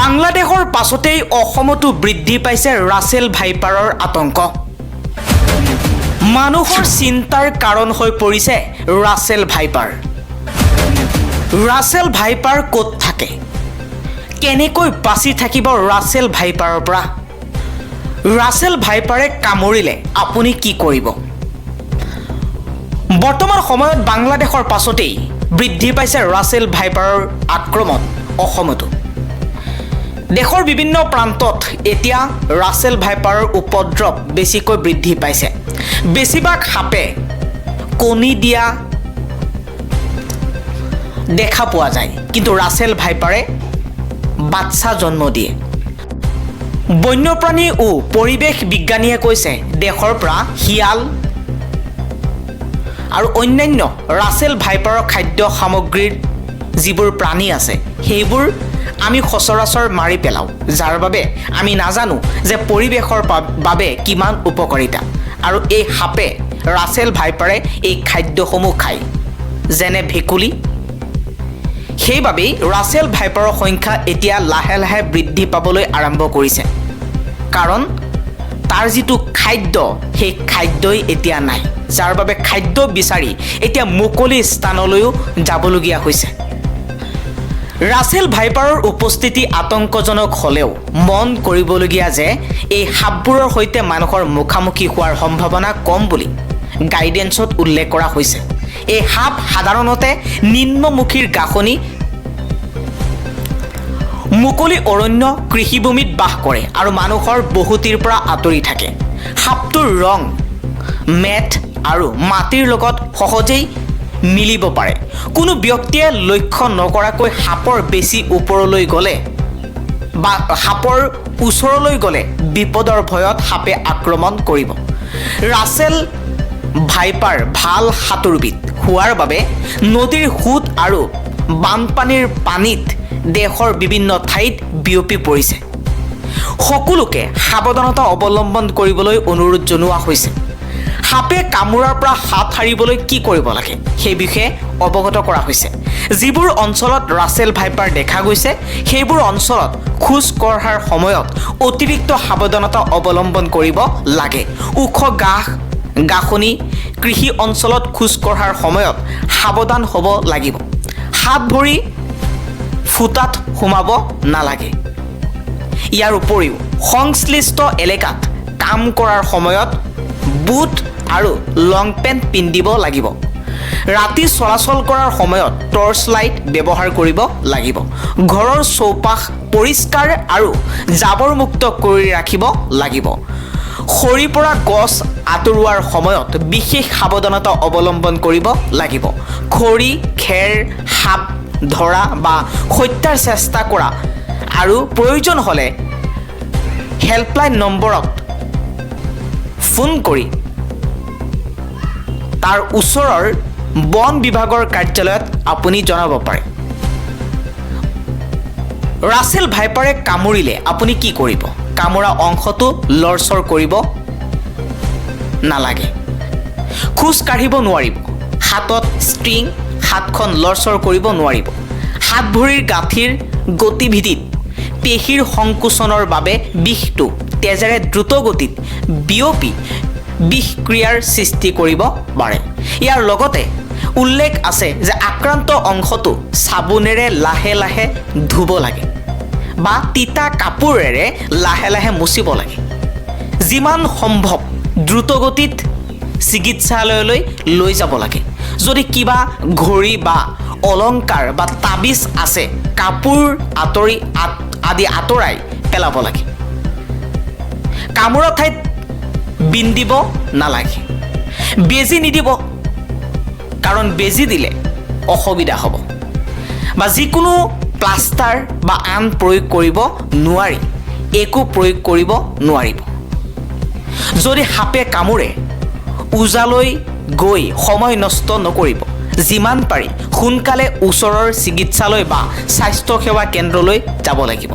বাংলাদেশৰ পাছতেই অসমতো বৃদ্ধি পাইছে ৰাছেল ভাইপাৰৰ আতংক। মানুহৰ চিন্তাৰ কাৰণ হৈ পৰিছে ৰাছেল ভাইপাৰ। ৰাছেল ভাইপাৰ ক'ত থাকে? কেনেকৈ বাচি থাকিব ৰাছেল ভাইপাৰৰ পৰা? ৰাছেল ভাইপাৰে কামুৰিলে আপুনি কি কৰিব? বৰ্তমান সময়ত বাংলাদেশৰ পাছতেই বৃদ্ধি পাইছে ৰাছেল ভাইপাৰৰ আক্ৰমণ অসমতো। দেশৰ বিভিন্ন প্ৰান্তত এতিয়া ৰাছেল ভাইপাৰৰ উপদ্ৰৱ বেছিকৈ বৃদ্ধি পাইছে। বেছিভাগ সাপে কণী দিয়া দেখা পোৱা যায়, কিন্তু ৰাছেল ভাইপাৰে বাচ্চা জন্ম দিয়ে। বন্যপ্ৰাণী ও পৰিৱেশ বিজ্ঞানীয়ে কৈছে, দেশৰ পৰা শিয়াল আৰু অন্যান্য ৰাছেল ভাইপাৰৰ খাদ্য সামগ্ৰীৰ যিবোৰ প্ৰাণী আছে, সেইবোৰ আমি সচৰাচৰ মাৰি পেলাওঁ, যাৰ বাবে আমি নাজানো যে পৰিৱেশৰ বাবে কিমান উপকাৰিতা। আৰু এই সাপে, ৰাছেল ভাইপাৰে এই খাদ্যসমূহ খায়, যেনে ভেকুলী। সেইবাবেই ৰাছেল ভাইপাৰৰ সংখ্যা এতিয়া লাহে লাহে বৃদ্ধি পাবলৈ আৰম্ভ কৰিছে, কাৰণ তাৰ যিটো খাদ্য, সেই খাদ্যই এতিয়া নাই, যাৰ বাবে খাদ্য বিচাৰি এতিয়া মুকলি স্থানলৈও যাবলগীয়া হৈছে। ৰাছেল ভাইপাৰৰ উপস্থিতি আতংকজনক হ'লেও মন কৰিবলগীয়া যে এই সাপবোৰৰ সৈতে মানুহৰ মুখামুখি হোৱাৰ সম্ভাৱনা কম বুলি গাইডেন্সত উল্লেখ কৰা হৈছে। এই সাপ সাধাৰণতে নিম্নমুখীৰ ঘাঁহনি, মুকলি অৰণ্য, কৃষিভূমিত বাস কৰে আৰু মানুহৰ বসতিৰ পৰা আঁতৰি থাকে। সাপটোৰ ৰং মেঠ আৰু মাটিৰ লগত সহজেই মিলিব পাৰে। কোনো ব্যক্তিয়ে লক্ষ্য নকৰাকৈ সাপৰ বেছি ওপৰলৈ গ'লে বা সাপৰ ওচৰলৈ গ'লে বিপদৰ ভয়ত সাপে আক্ৰমণ কৰিব। ৰাছেল ভাইপাৰ ভাল সাঁতোৰবিদ হোৱাৰ বাবে নদীৰ সোঁত আৰু বানপানীৰ পানীত দেশৰ বিভিন্ন ঠাইত বিয়পি পৰিছে। সকলোকে সাৱধানতা অৱলম্বন কৰিবলৈ অনুৰোধ জনোৱা হৈছে। সাপে কামোৰাৰ পৰা হাত সাৰিবলৈ কি কৰিব লাগে, সেই বিষয়ে অৱগত কৰা হৈছে। যিবোৰ অঞ্চলত ৰাছেল ভাইপাৰ দেখা গৈছে, সেইবোৰ অঞ্চলত খোজ কঢ়াৰ সময়ত অতিৰিক্ত সাৱধানতা অৱলম্বন কৰিব লাগে। ওখ ঘাঁহ ঘাঁহনি, কৃষি অঞ্চলত খোজ কঢ়াৰ সময়ত সাৱধান হ'ব লাগিব। হাত ভৰি ফুটাত সোমাব নালাগে। ইয়াৰ উপৰিও সংশ্লিষ্ট এলেকাত কাম কৰাৰ সময়ত বুট আৰু লং পেণ্ট পিন্ধিব লাগিব। ৰাতি চলাচল কৰাৰ সময়ত টৰ্চ লাইট ব্যৱহাৰ কৰিব লাগিব। ঘৰৰ চৌপাশ পৰিষ্কাৰ আৰু জাবৰমুক্ত কৰি ৰাখিব লাগিব। সৰি পৰা গছ আঁতৰোৱাৰ সময়ত বিশেষ সাৱধানতা অৱলম্বন কৰিব লাগিব। খৰি, খেৰ, সাপ ধৰা বা হত্যাৰ চেষ্টা কৰা আৰু প্ৰয়োজন হ'লে হেল্পলাইন নম্বৰত ফোন কৰি তাৰ ওচৰৰ বন বিভাগৰ কাৰ্যালয়ত আপুনি জনাব পাৰে। ৰাছেল ভাইপাৰে কামুৰিলে আপুনি কি কৰিব? কামোৰা অংশটো লৰচৰ কৰিব নালাগে। খোজ কাঢ়িব নোৱাৰিব। হাতত ষ্ট্ৰিং, হাতখন লৰচৰ কৰিব নোৱাৰিব। হাত ভৰিৰ গাঁঠিৰ গতিবিধিত পেশীৰ সংকোচনৰ বাবে বিষটো তেজেৰে দ্ৰুতগতিত বিয়পি বিষক্ৰিয়াৰ সৃষ্টি কৰিব পাৰে। ইয়াৰ লগতে উল্লেখ আছে যে আক্ৰান্ত অংশটো চাবোনেৰে লাহে লাহে ধুব লাগে বা তিতা কাপোৰেৰে লাহে লাহে মুচিব লাগে। যিমান সম্ভৱ দ্ৰুতগতিত চিকিৎসালয়লৈ লৈ যাব লাগে। যদি কিবা ঘড়ী বা অলংকাৰ বা তাবিজ আছে, কাপোৰ আঁতৰি আদি আঁতৰাই পেলাব লাগে। কামোৰা ঠাইত বিন্ধিব নালাগে। বেজী নিদিব, কাৰণ বেজী দিলে অসুবিধা হ'ব। বা যিকোনো প্লাষ্টাৰ বা আন প্ৰয়োগ কৰিব নোৱাৰি, একো প্ৰয়োগ কৰিব নোৱাৰিব। যদি সাপে কামোৰে, ওজালৈ গৈ সময় নষ্ট নকৰিব। যিমান পাৰি সোনকালে ওচৰৰ চিকিৎসালয় বা স্বাস্থ্যসেৱা কেন্দ্ৰলৈ যাব লাগিব।